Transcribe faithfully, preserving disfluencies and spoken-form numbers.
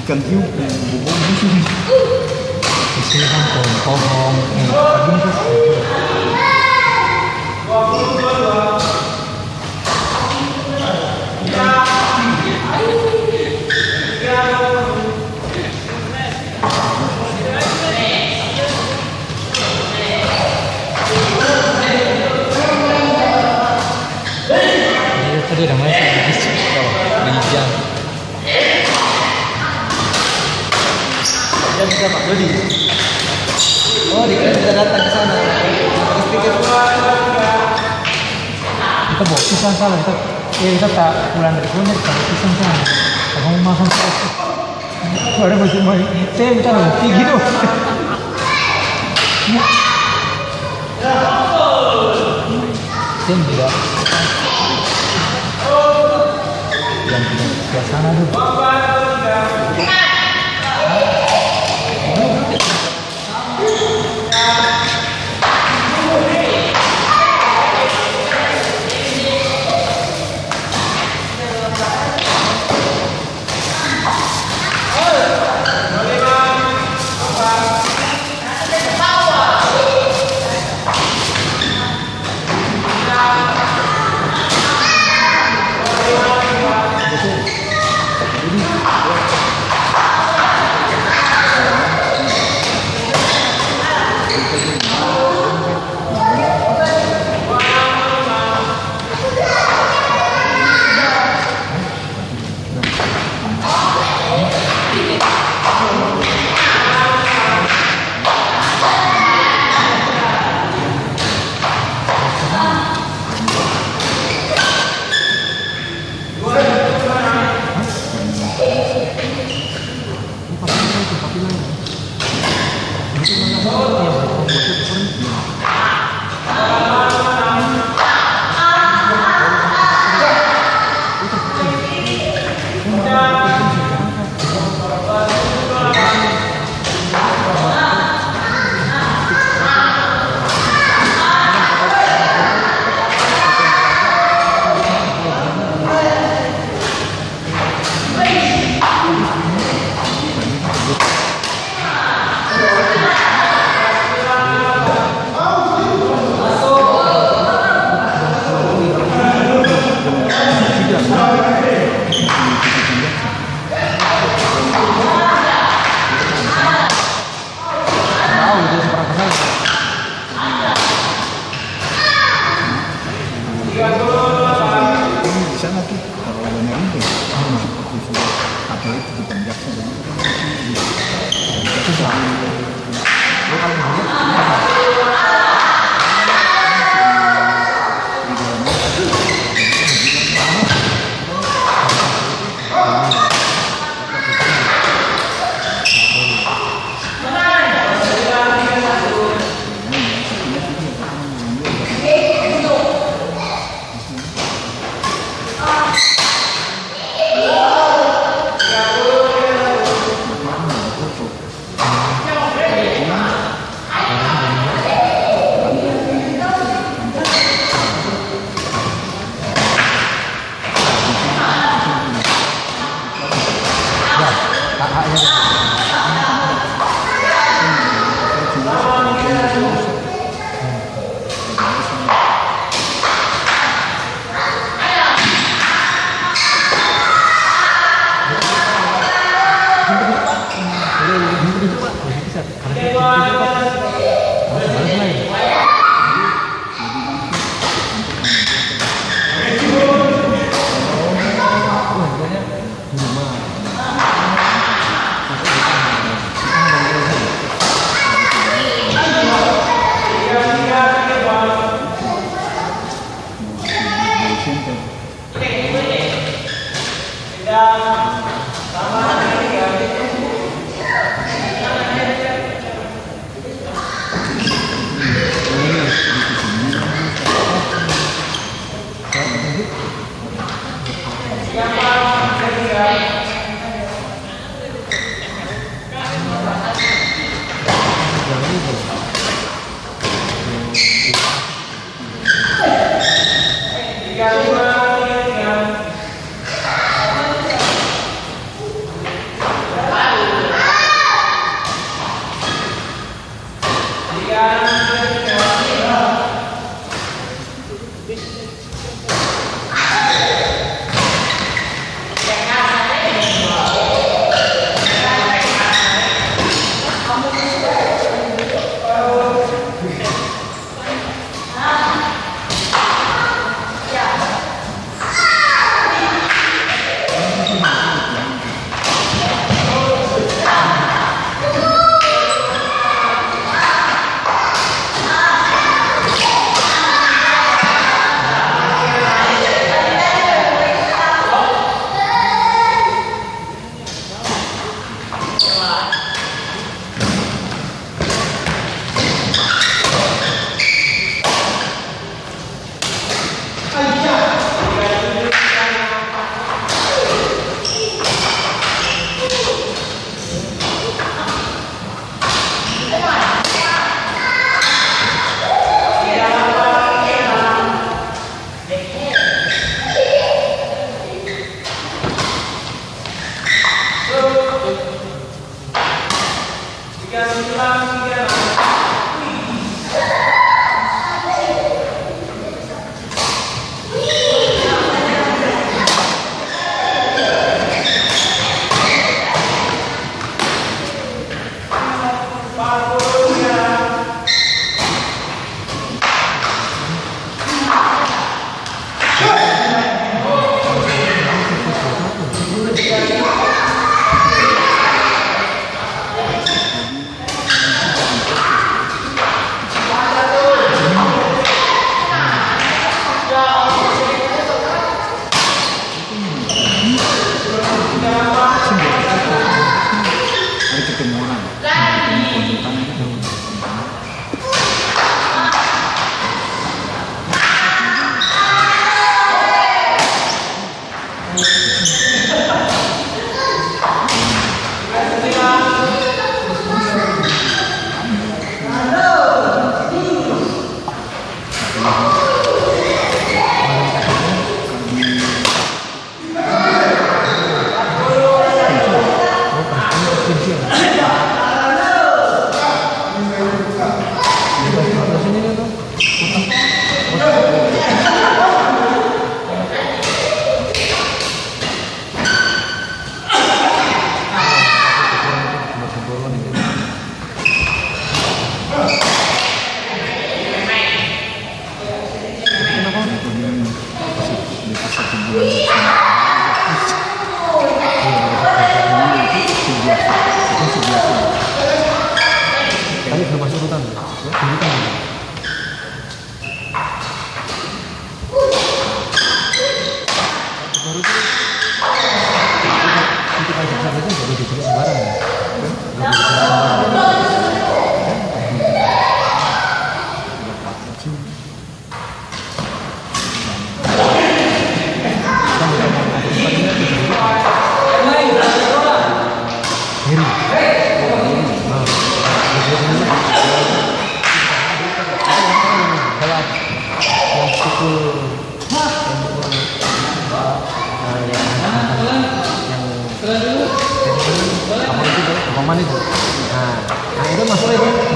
Ikan hiu, bobo musim. Isi kan pohong, pohong, eh, padi itu. Iya, tadi ada main sama Rizky, kawan. Rizal. Dia bisa, Pak Dodi. Oh, dia bisa datang ke sana. Kita bawa pisang salah, kita, eh, kita tak pulang dari sana, kita bawa pisang sana. Abang mau makan terus. Ada masuk mai. Saya minta roti gitu. Saya tidak. Yang tidak sebelah sana tuh. Di sana tuh, kalau ada nyari deh, masuk ke sini. Apa itu dipanjat saja. Susah. Ada ketemu orang, ketemu konsultan gitu. Tapi belum masuk hutan. Hutan. Baru tuh, untuk ajak saja tuh, gak boleh bikin sembarang, ya. Gak boleh bikin sembarang. Ngeri. Nah, yang pukul, yang pukul, eh, yang, yang, yang, apa itu, Bang? Abang Manis. Nah, nah, itu masuk itu.